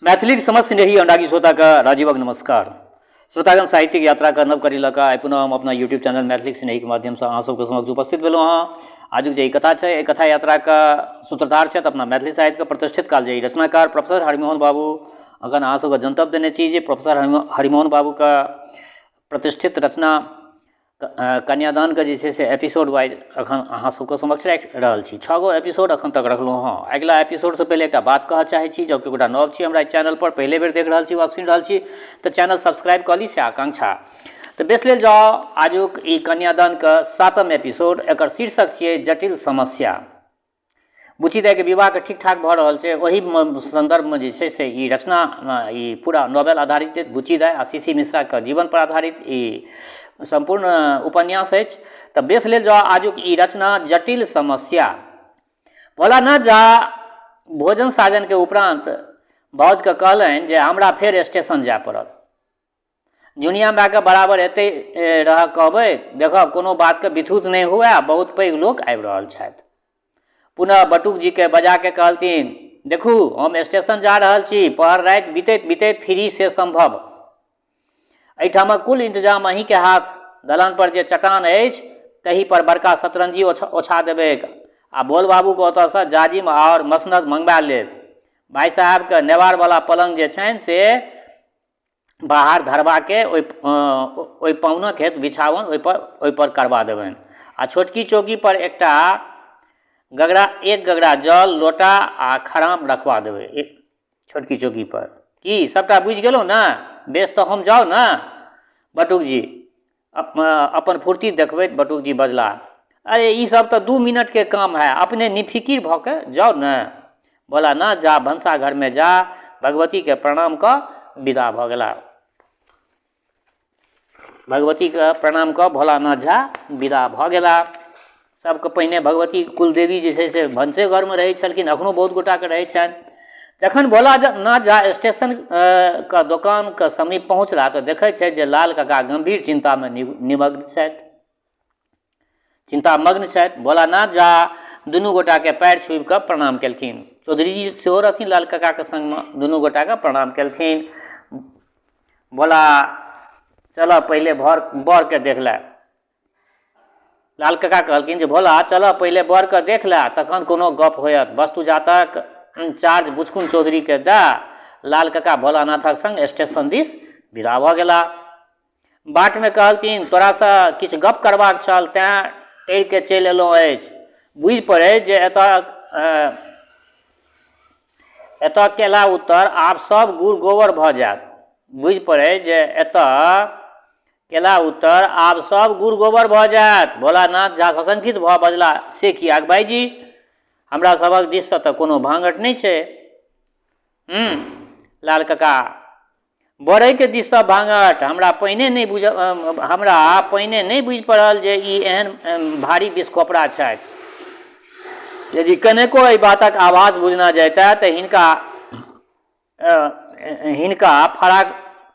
मैथिलीक समस्त स्नेही अनुरागी श्रोताके राजीवक नमस्कार। श्रोतागण, साहित्यिक यात्राके नव कड़ी लऽ कऽ आइ पुनः हम अपना यूट्यूब चैनल मैथिलीक स्नेहीके माध्यमसँ अहाँ सबके समक्ष उपस्थित भेलहुँ हँ। आजुक जे ई कथा छै, एहि कथा यात्राके सूत्रधार छथि अपना मैथिली साहित्यके प्रतिष्ठित कालजयी रचनाकार प्रोफेसर हरिमोहन बाबू। अखन अहाँ सबके जनतब देने छी जे प्रोफेसर हरिमोहन बाबूके प्रतिष्ठित रचना कन्यादानके जे छै से एपिसोड वाइज एखन अहाँ सबके समक्ष राखि रहल छी। 6 गो एपिसोड एखन तक रखलहुँ हँ। अगिला एपिसोडसँ पहिले एकटा बात कहऽ चाहै छी, जँ केओ गोटा नव छी हमरा चैनलपर, पहिले बेर देख रहल छी वा सुनि रहल छी, तऽ चैनल सब्सक्राइब कऽ ली, से आकांक्षा। तऽ बेस लेल जाउ आजुक ई कन्यादानके 7म एपिसोड, एकर शीर्षक छियै जटिल समस्या। बुच्ची दाइके विवाहके ठीक ठाक भऽ रहल छै, ओहि सन्दर्भमे जे छै से ई रचना, ई पूरा नॉवेल आधारित अछि। बुच्ची दाइ आ सी सी मिश्राके जीवनपर आधारित ई सम्पूर्ण उपन्यास अछि। तऽ बेस लेल जाउ आजुक ई रचना जटिल समस्या। भोलानाथ झा भोजन साजनके उपरान्त भाउजके कहलनि जे हमरा फेर स्टेशन जाय पड़त। जुनिया मायके बराबर एतै रहऽ कहबै, देखब कोनो बातके बिथुत नहि हुए, बहुत पैघ लोक आबि रहल छथि। पुनः बटुक जीके बजाके कहलथिन, देखू हम स्टेशन जा रहल छी, पहर राति बितैत बितैत फिरी से सम्भव। एहिठामक कुल इंतजाम अहीँके हाथ, दलान पर जे चटान अछि तही पर बड़का शतरंजी ओछा देबैक आ भोल बाबूके ओतऽसँ जाजिम आओर मसनद मंगबा लेब। भाइ साहेबके नेवारवला पलङ्ग जे छनि से बाहर धरबाके ओहि पाहुनक हेतु बिछाओन ओहिपर करबा देबनि आ छोटकी चौकीपर एकटा गगरा, एक गगरा जल, लोटा आ खराम रखबा देबै छोटकी चौकीपर। की सभटा बुझि गेलहुँ ने? बेस, तऽ हम जाउ ने? बटुकजी अपन फुर्ती देखबैत बटुकजी बजलाह, अरे ई सब तऽ 2 मिनटके काम है, अपने निफिकिर भऽ कऽ जाउ ने। भोलानाथ झा भनसाघरमे जा भगवतीके प्रणाम कऽ विदा भऽ गेलाह। भगवतीके प्रणाम कऽ भोलानाथ झा विदा भऽ गेलाह। सबके पहिने भगवती कुलदेवी जे छै से भनसे घरमे रहै छलखिन, एखनो बहुत गोटाके रहै छनि। जखन भोलानाथ झा स्टेशन के दोकानके समीप पहुँचला तऽ देखै छथि जे लाल काका गम्भीर चिन्तामे निमग्न छथि, चिन्तामग्न छथि। भोलानाथ झा दुनू गोटाके पैर छुबि कऽ प्रणाम केलखिन। चौधरीजी सेहो रहथिन लाल काकाके सङ्गमे, दुनू गोटाके प्रणाम केलखिन। भोला, चलऽ पहिले बरके देख ले। लाल काका कहलखिन जे भोला, चलऽ पहिले बरके देख ले, तखन कोनो गप होयत। वस्तु जातक चार्ज बुचकुन चौधरीके दए लाल काका भोलानाथक संग स्टेशन दिस विदा भऽ गेला। बाटमे कहलथिन, तोरासँ किछु गप करबाक छल तैँ टरि कऽ चलि अयलहुँ अछि। बुझि पड़ै जे एतऽ केला उत्तर आब सब गुड़ गोबर भऽ जायत। बुझि पड़ै जे एतऽ केला उत्तर आब सब गुड़ गोबर भऽ जायत। भोलानाथ झा सशंकित भऽ बजला, से किएक भाइजी? हमरा सभक दिससँ तऽ कोनो भाँगठ नहि छै। लाल काका, बड़ैके दिससँ भाँगठ? हमरा पहिने नहि बुझि पड़ल जे ई एहन भारी बिसखोपरा छथि। यदि कनेको एहि बातक आभास बुझना जैतए तऽ हिनका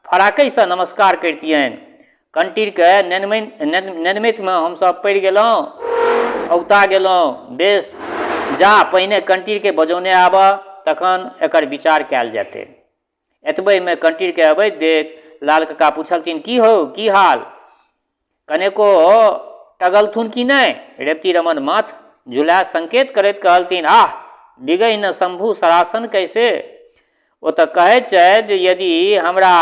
फराकैसँ नमस्कार करितियनि। कंटीरके नेनमतिमे हमसभ पड़ि गेलहुँ, औगता गेलहुँ। बेस, जा पहिने कंटीरके बजौने आबह, तखन एकर विचार कयल जेतै। एतबहिमे कंटीरके अबैत देख लाल कका पुछलथिन, की हौ, की हाल? कनेको टगलथुन कि नहि? रेवती रमन माथ झुला संकेत करैत कहलथिन, आह, बिगै न शंभु सरासन कैसे? ओ तऽ कहैत छथि जे यदि हमरा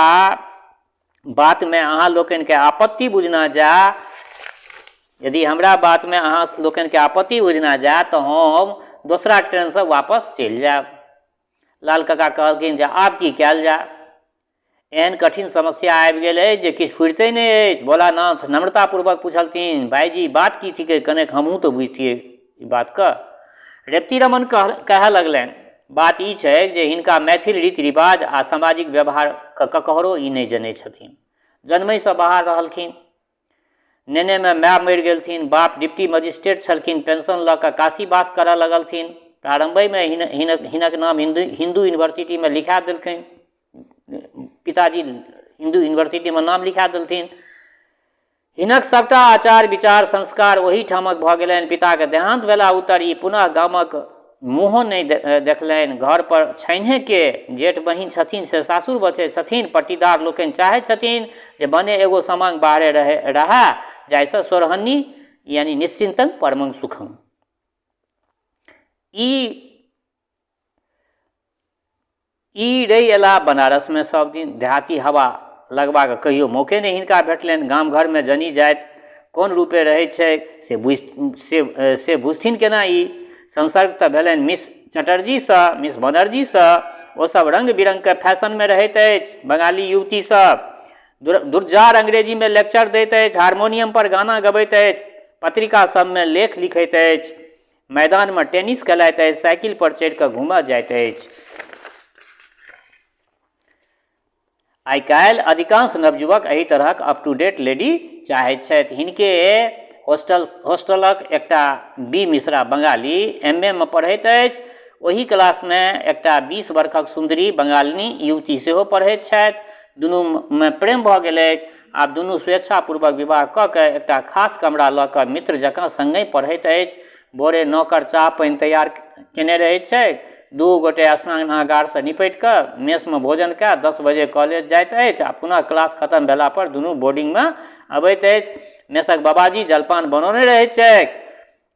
बातमे अहाँ लोकनिके आपत्ति बुझना जाय, यदि हमरा बातमे अहाँ लोकनिके आपत्ति बुझना जाय तऽ हम दोसरा ट्रेनसँ वापस चलि जायब। लाल काका कहलखिन जे आब की कयल जाय? एहन कठिन समस्या आबि गेल अछि जे किछु फुरिते नहि अछि। भोलानाथ नम्रतापूर्वक पुछलथिन, भाइजी, बात की थिकै? कनेक हमहूँ तऽ बुझितियै ई बातके। रेवती रमन कहय लगलनि, बात ई छैक जे हिनका मैथिल रीति-रिवाज आ सामाजिक व्यवहारके ककहरो ई नहि जनैत छथिन। जन्महिसँ बाहर रहलखिन। नेनेमे माय मरि गेलथिन, बाप डिप्टी मजिस्ट्रेट छलखिन, पेंशन लऽ कऽ काशी वास करऽ लगलथिन। प्रारम्भहिमे हिनक नाम हिन्दू यूनिवर्सिटीमे लिखा देलखिन। पिताजी हिन्दू यूनिवर्सिटीमे नाम लिखा देलथिन। हिनक सभटा आचार विचार संस्कार ओहीठामक भऽ गेलनि। पिताके देहान्त भेला उत्तर ई पुनः गामक मुँहो नहि देखलनि। घर पर छैन्हे के? जेठ बहिन छथिन से सासुर बसै छथिन। पट्टीदार लोकनि चाहै छथिन जे भने एगो समांग बाहरे रहए जाहिसँ सोरहन्नी यानी निश्चिन्तम परमं सुखम। ई ई रहि अयलाह बनारसमे सब दिन। देहाती हवा लगबाक कहियो मौके नहि हिनका भेटलनि। गाम घरमे जनी जाति कोन रूपे रहै छै से बुझि से से बुझथिन केना ई? संसर्ग तऽ भेलनि मिस चटर्जीसँ, मिस बनर्जीसँ। ओ सब रङ्ग बिरङ्गके फैशनमे रहैत अछि। बंगाली युवती सब दुर्जार अंग्रेजीमे लेक्चर दैत अछि, हारमोनियमपर गाना गबैत अछि, पत्रिका सबमे लेख लिखैत अछि, मैदानमे टेनिस खेलाइत अछि, साइकिलपर चढ़िकऽ घूमऽ जाइत अछि। आइ काल्हि अधिकांश नवयुवक एहि तरहक अप टू डेट लेडी चाहैत छथि। हिनके होस्टलक एकटा B Mishra Bengali M A मे पढ़ैत अछि। ओही क्लासमे एकटा 20 बरखक सुन्दरी बंगालिनी युवती सेहो पढ़ैत छथि। दुनूमे प्रेम भऽ गेलैक। आब दुनू स्वेच्छापूर्वक विवाह कऽ कए एकटा खास कमरा लऽ कऽ मित्र जकाँ संगहि पढ़ैत अछि। भोरे नौकर चाह-पानि तैयार केने रहैत छैक। दुहू गोटे स्नानागारसँ निपटि कऽ मेसमे भोजन कए 10 बजे कॉलेज जाइत अछि आ पुनः क्लास खतम भेला पर दुनू बोर्डिंगमे अबैत अछि। मेसक बबाजी जलपान बनौने रहैत छैक।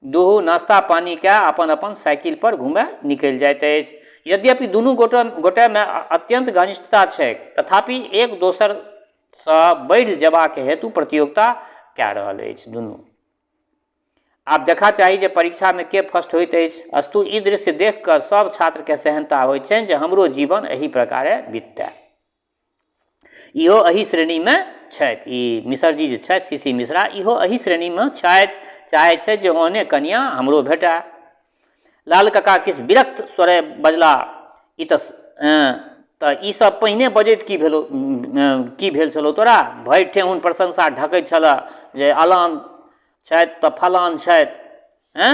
दुहू नाश्ता-पानि कए अपन-अपन साइकिल पर घूमए निकलि जाइत अछि। यद्यपि दुनू गोटेमे अत्यन्त घनिष्ठता छैक तथापि एक दोसरसँ बढ़ि जेबाक हेतु प्रतियोगिता कए रहल अछि दुनू। आब देखा चाही जे परीक्षामे के फर्स्ट होइत अछि। अस्तु, ई दृश्य देखि कऽ सभ छात्रकेँ सेहन्ता होइत छनि जे हमरो जीवन एही प्रकारे बितए। इहो एही श्रेणीमे छथि। ई मिसरजी जे छथि, सी सी मिश्रा, इहो एही श्रेणीमे छथि। चाहै छथि जे ओहने कनियाँ हमरो भेटए। लाल काका किछु विरक्त स्वरे बजलाह, ई तऽ तऽ ई सब पहिने बजैत की भेलौ, की भेल छलौ तोरा? भरि ठेहुन प्रशंसा ढकैत छलह जे अलान छथि तऽ फलान छथि। एँ,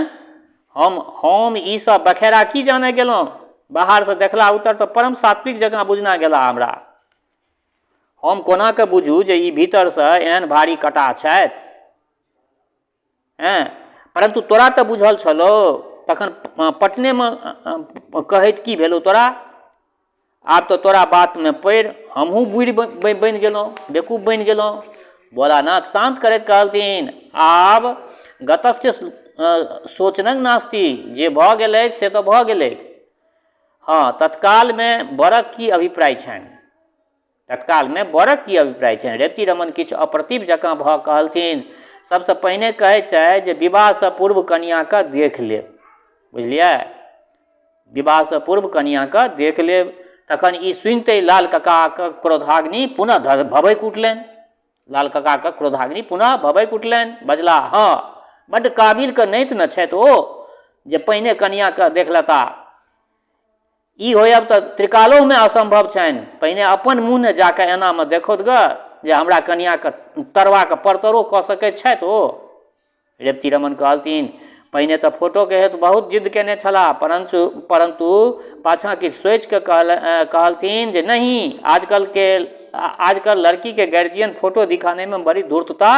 हम ई सब बखेरा की जाने गेलहुँ? बाहरसँ देखला उत्तर तऽ परम सात्विक जकाँ बुझना गेला हमरा। हम कोना कऽ बुझू जे ई भीतरसँ एहन भारी कटाह छथि? एँ, परन्तु तोरा तऽ बुझल छलौ। तखन पटनेमे कहैत की भेलौ तोरा? आब तऽ तोरा बातमे पड़ि हमहूँ बूढ़ि बनि गेलहुँ, बेकूफ बनि गेलहुँ। भोलानाथ शान्त करैत कहलथिन, आब गतस्य शोचनं नास्ति। जे भऽ गेलैक से तऽ भऽ गेलैक। हँ, तत्कालमे वरक की अभिप्राय छनि? तत्कालमे वरक की अभिप्राय छनि? रेवती रमण किछु अप्रतिभ जकाँ भऽ कहलथिन, सबसँ पहिने कहै छै जे विवाहसँ पूर्व कनियाँके देख लेब। बुझलियै? विवाहसँ पूर्व कनियाँके देख लेब। तखन ई सुनिते लाल ककाक क्रोधाग्नि पुनः भभकि उठलनि। लाल ककाक क्रोधाग्नि पुनः भभकि उठलनि। बजलाह, हँ, बड्ड काबिलके नैत ने छथि ओ जे पहिने कनियाँके देख लेताह। ई होयब तऽ त्रिकालोमे असम्भव छनि। पहिने अपन मुँह ने जा कऽ एनामे देखौत गऽ जे हमरा कनियाँके तरबाके परतरो कऽ सकैत छथि ओ। रेवती रमण कहलथिन, पहिने तऽ फोटोके हेतु बहुत जिद्द केने छलाह, परन्तु पाछाँ किछु सोचि कऽ कहलथिन जे नहि, आजकल लड़की के गार्जियन फोटो दिखाने में बड़ी धूर्तता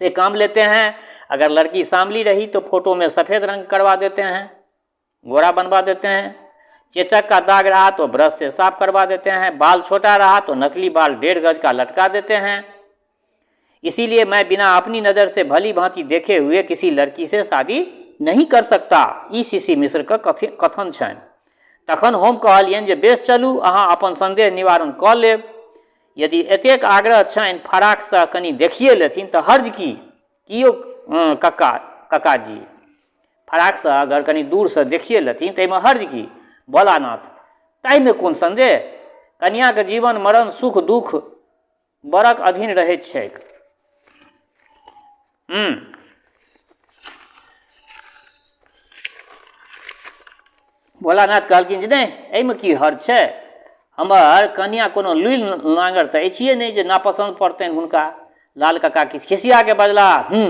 से काम लेते हैं। अगर लड़की सांवली रही तो फोटो में सफ़ेद रंग करवा देते हैं, गोरा बनवा देते हैं। चेचक का दाग रहा तो ब्रश से साफ करवा देते हैं। बाल छोटा रहा तो नकली बाल 1.5 गज का लटका देते हैं। इसीलिए मैं बिना अपनी नज़र से भली भांति देखे हुए किसी लड़की से शादी नहीं कर सकता। ई सी सी मिश्र के कथन छनि। तखन हम कहलियनि जे बेस चलू, अहाँ अपन संदेह निवारण कऽ लेब। यदि एतेक आग्रह छनि फराकसँ कनि देखिए लेथिन तऽ हर्ज की? की यौ कक्काजी, फराकसँ अगर कनि दूरसँ देखिए लेथिन तऽ एहिमे हर्ज की? भोलानाथ, ताहिमे कोन सन्देह? कनियाँके जीवन मरण सुख दुख वरक अधीन रहैत छैक। भोलानाथ कहलखिन जे नहि, एहिमे की हर्ज छै? हमर कनियाँ कोनो लुलि नाङ्गर तऽ अछिए नहि जे नापसन्द पड़तनि हुनका। लाल काका किछु खिसियाके बजलाह, हूँ,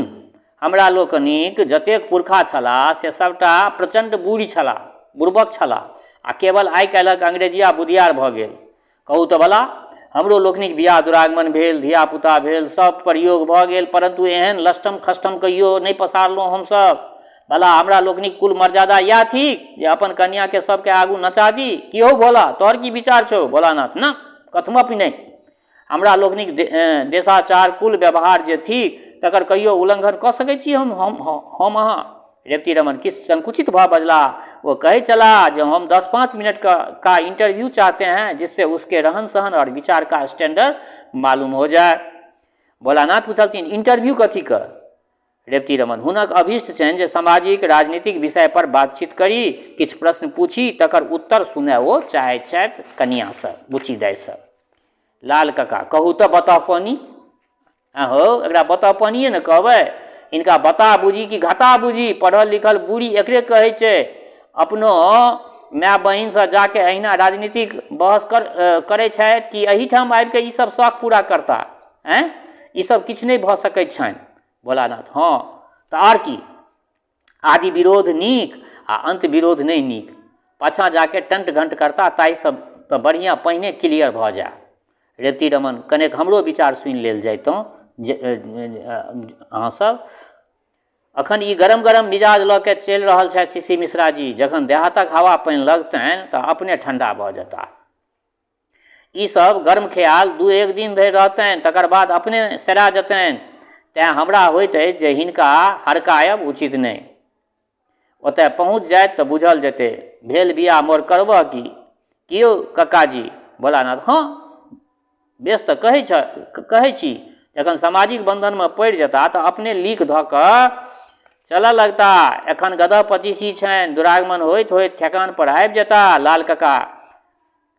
हमरा लोकनिक जतेक पुरखा छलाह से सभटा प्रचण्ड बूड़ि छलाह, बुड़बक छलाह आ केवल आइ काल्हिक अंग्रेजिया बुधियार भऽ गेल। कहू तऽ भला, हमरो लोकनिक बियाह दुरागमन भेल, धिया-पुता भेल, सभ प्रयोग भऽ गेल, परन्तु एहन लष्टम-खष्टम कहियो नहि पसारलहुँ हमसभ। भला हमरा लोकनिक कुल मर्यादा इएह थिक जे अपन कन्याके सबके आगू नचा दी? की हौ भोला, तोहर की विचार छौ? भोलानाथ, ना, कथमपि नहि। हमरा लोकनिक देशाचार कुल व्यवहार जे थिक तकर कहियो उल्लंघन कऽ सकै छी हम हम हम अहाँ? रेवती रमन किछु संकुचित भऽ बजलाह, ओ कहै छलाह जे हम 10-5 मिनट का इंटरव्यू चाहते हैं जिससे उसके रहन सहन और विचार का स्टैंडर्ड मालूम हो जाए। भोलानाथ पुछलथिन, इंटरव्यू कथीके? रेवती रमन, हुनक अभीष्ट छनि जे सामाजिक राजनीतिक विषय पर बातचीत करी, किछु प्रश्न पूछी, तकर उत्तर सुनय ओ चाहैत छथि कनियाँसँ, बुच्ची दाइसँ। लाल कका, कहू तऽ बतहपनी। हौ, एकरा बतहपनिए ने कहबै। हिनका बताह बुझी कि घाटा बुझी, पढ़ल लिखल बूढ़ी एकरे कहै छै। अपनो माय बहिनसँ जाके अहिना राजनीतिक बहस करै छथि कि एहिठाम आबिके ई सब शौक पूरा करता? आँय, ई सब किछु नहि भऽ सकै छनि। भोलानाथ, हँ तऽ आर की, आदि विरोध नीक आ अन्त विरोध नहि नीक। पाछाँ जाके टंट घंट करता ताहिसँ तऽ बढ़िआँ पहिने क्लियर भऽ जाय। रेवती रमन, कनेक हमरो विचार सुनि लेल जैतहुँ जे अहाँसभ। अखन ई गरम गरम मिजाज लऽ के चलि रहल छथि सी सी मिश्राजी, जखन देहातक हवा पानि लगतनि तऽ अपने ठण्डा भऽ जेताह। ई सब गर्म ख्याल दू एक दिन धरि रहतनि, तकर बाद अपने सेरा जेतनि। तेँ हमरा होइत अछि जे हिनका हरकायब उचित नहि। ओतय पहुँच जायत तऽ बुझल जेतै। भेल बियाह मोर करबह की? की यौ कक्काजी? भोलानाथ, हँ, बेस तऽ कहै छ कहै छी। जखन सामाजिक बन्धनमे पड़ि जेता तऽ अपने लीक धऽ कऽ चलऽ लगता। एखन गदह पचीसी छनि, दुरागमन होइत होइत ठेकान पर आबि जेता। लाल कका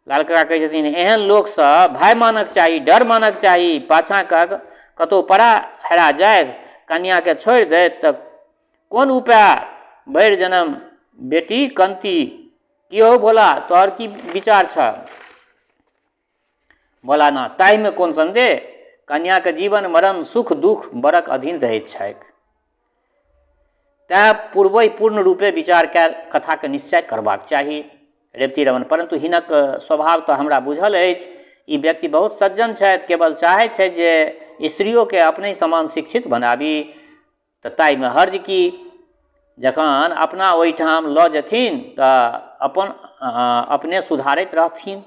लाल काका कहै छथिन, एहन लोकसँ भय मानक चाही, डर मानक चाही। पाछाँ कऽ कतहु पड़ा हेरा जाय, कन्याकेँ छोड़ि दैत तऽ कोन उपाय? भरि जनम बेटी कनती। की हौ भोला, तोहर की विचार छह? भोलानाथ, ताहिमे कोन सन्देह? कन्याके जीवन मरण सुख दुख वरक अधीन रहैत छैक। तेँ पूर्वहि पूर्ण रूपे विचार कए कथाके निश्चय करबाक चाही। रेवती रमन, परन्तु हिनक स्वभाव तऽ हमरा बुझल अछि। ई व्यक्ति बहुत सज्जन छथि, केवल चाहैत छथि जे स्त्रियोके अपनहि समान शिक्षित बनाबी, तऽ ताहिमे हर्ज की? जखन अपना ओहिठाम लऽ जेथिन तऽ अपन अपने सुधारैत रहथिन।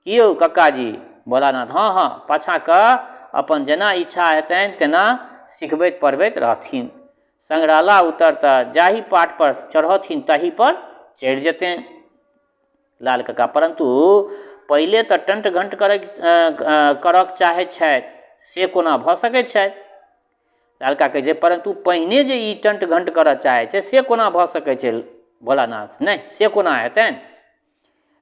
की यौ कक्काजी? भोलानाथ, हँ हँ, पाछाँ कऽ अपन जेना इच्छा हेतनि तेना सिखबैत पढ़बैत रहथिन। संग रहला उत्तर तऽ जाहि पाटपर चढ़ौथिन ताहीपर चढ़ि जेतनि। लाल कका, परन्तु पहिले तऽ टंट घंट करक चाहैत छथि, से कोना भऽ सकैत छथि? लाल कका कहै छै, परन्तु पहिने जे ई टंट घंट करऽ चाहै छै से कोना भऽ सकै छै? भोलानाथ, नहि, से कोना हेतनि?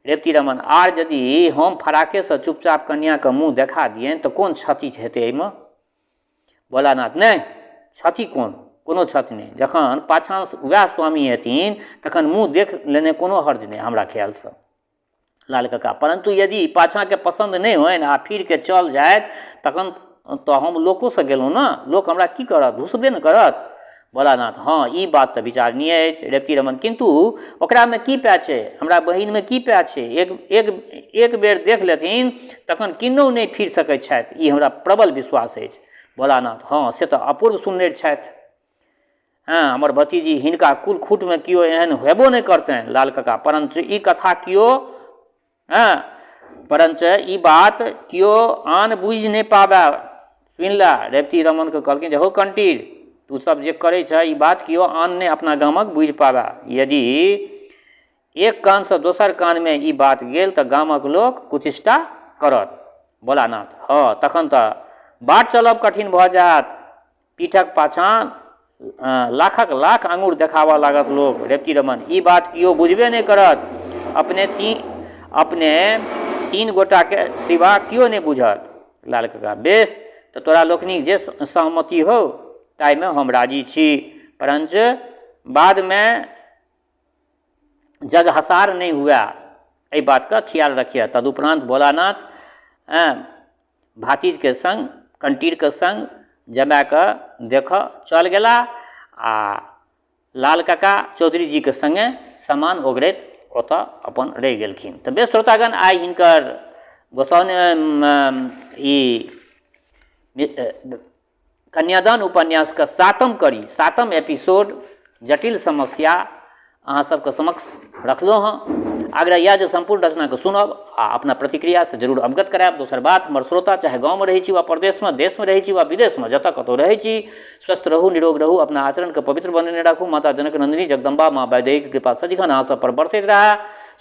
रेवती रमन, आर यदि हम फराकेसँ चुपचाप कन्याके मुँह देखा दियनि तऽ कोन क्षति हेतै एहिमे? भोलानाथ, नहि, क्षति कोन, कोनो क्षति नहि। जखन पाछाँ वएह स्वामी हेथिन तखन मुँह देख लेने कोनो हर्ज नहि हमरा ख्यालसँ। लाल कका, परन्तु यदि पाछाँके पसन्द नहि होइन आ फिरके चल जायत तखन तऽ हम लोकोसँ गेलहुँ ने, लोक हमरा की करत, धुसबे ने करत। भोलानाथ, हँ, ई बात तऽ विचारणीय अछि। रेवती रमन, किन्तु ओकरामे की पाय छै? हमरा बहिनमे की पाय छै? एक एक एक बेर देख लेथिन तखन किन्नहु नहि फिर सकैत छथि, ई हमरा प्रबल विश्वास अछि। भोलानाथ, हँ, से तऽ अपूर्व सुन्नरि छथि। हँ, हमर भतीजी, हिनका कुल खूटमे केओ एहन हेबो नहि करतनि। लाल कका, परञ्च ई कथा केओ हँ परञ्च ई बात केओ आन बुझि नहि पाबए, सुनि लए। रेवती रमणके कहलखिन जे हौ कंटीर, तू सब जे करै छह ई बात केओ आन नहि अपना गामक बुझि पाबए। यदि एक कानसँ दोसर कानमे ई बात गेल तऽ गामक लोक कुचेष्टा करत। भोलानाथ, हँ, तखन तऽ बाट चलब कठिन भऽ जायत। पीठक पाछाँ लाखक लाख आङुर देखाबऽ लागत लोक। रेवती रमन, ई बात केओ बुझबे नहि करत। अपने अपने तीन गोटाके सिवा केओ नहि बुझत। लाल कका, बेस, तऽ तोरा लोकनिक जे सहमति हौ ताहिमे हम राजी छी, परञ्च बादमे जगहसार नहि हुए एहि बातके ख्याल रखिह। तदुपरान्त भोलानाथ भातिजके सङ्ग कंटीरके सङ्ग जमाएके देखऽ चल गेला आ लाल काका चौधरीजीके सङ्गे सामान ओगरैत ओतऽ अपन रहि गेलखिन। तऽ बेस श्रोतागण, आइ हिनकर गोसाउनि ई कन्यादान उपन्यासके सातम कड़ी, सातम एपिसोड जटिल समस्या अहाँ सबके समक्ष रखलहुँ हँ। आग्रह इएह जे सम्पूर्ण रचनाके सुनब आ अपना प्रतिक्रियासँ जरूर अवगत करायब। दोसर बात, हमर श्रोता चाहे गाँवमे रहै छी वा परदेशमे, देशमे रहै छी वा विदेशमे, जतऽ कतहु रहै छी, स्वस्थ रहू, निरोग रहू, अपना आचरणके पवित्र बनेने राखू। माता जनक नन्दिनी जगदम्बा माँ वैदेहीके कृपा सदिखन अहाँ सब पर बरसैत रहए।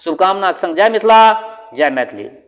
शुभकामनाक संग जय मिथिला, जय मैथिली।